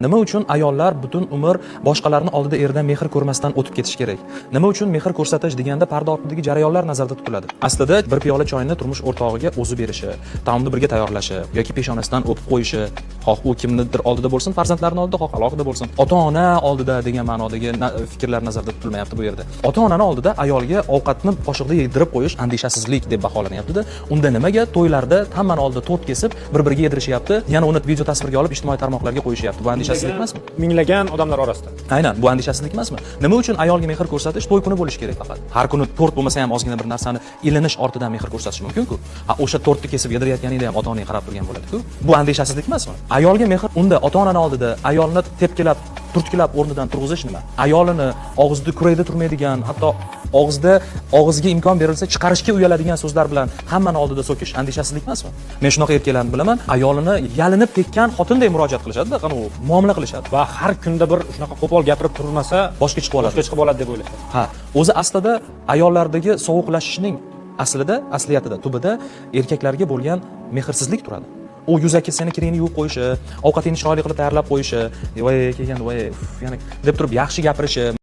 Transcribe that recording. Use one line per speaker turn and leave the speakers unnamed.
Nima uchun ayollar butun umr boshqalarni oldida eridan mehr ko'rmasdan o'tib ketishi kerak? Nima uchun mehr ko'rsatish deganda parda ortidagi jarayonlar nazarda tutiladi? Aslida bir piyola choyni turmush o'rtog'iga o'zi berishi, taomni birga tayyorlashi yoki peshonasidan o'pib qo'yishi, xoh u kimnidir oldida bo'lsin, farzandlarini oldida, xoh alohida bo'lsin, ota-ona oldida degan ma'nodagi fikrlar nazarda tutilmayapti bu yerda. Ota-onani oldida ayolga ovqatni qoshiqda yedirib qo'yish andishasizlik deb baholanyapti-da. Unda nimaga to'ylarda hammani oldida tort kesib, bir-biriga yedirishyapti, yana uni video tasvirga olib ijtimoiy tarmoqlarga qo'yishyapti? Bu andishasizlik emasmi?
Minglagan odamlar orasida.
Aynan, bu andishasizlik emasmi? Nima uchun ayolga mehr ko'rsatish to'y kuni bo'lishi kerak faqat? Har kuni tort bo'lmasa ham ozgina bir narsani ilinish ortidan mehr ko'rsatish mumkin-ku. Ha, o'sha tortni kesib yedirayotganingda ham ota-onang qarab turgan bo'ladi-ku. Bu andishasizlik emasmi? Ayolga mehr unda ota-onani oldida ayolni tepkilab, turtkilab o'rnidan turg'izish nima? Ayolini og'zida kurayda turmaydigan, hatto og'izda og'izga imkon berilsa chiqarishga uyaladigan so'zlar bilan hammani oldida so'kish andishasizlik emasmi? Men shunaqa erkaklarni bilaman, ayolini yalinib tekkan xotinday murojaat qilishadi-da, qani u muomala qilishadi.
Va har kunda bir shunaqa qo'pol gapirib turmasa,
boshga chiqib oladi.
Boshga chiqib oladi deb o'ylashadi.
Ha, o'zi aslida ayollardagi sovuqlashishning aslida, asliyatida, tubida erkaklarga bo'lgan mehrsizlik turadi. U yuzaki seni kiringni yuvib qo'yishi, ovqatingni chiroyli qilib tayyorlab qo'yishi, voy kelganda voy, uf, yana deb turib yaxshi gapirishi.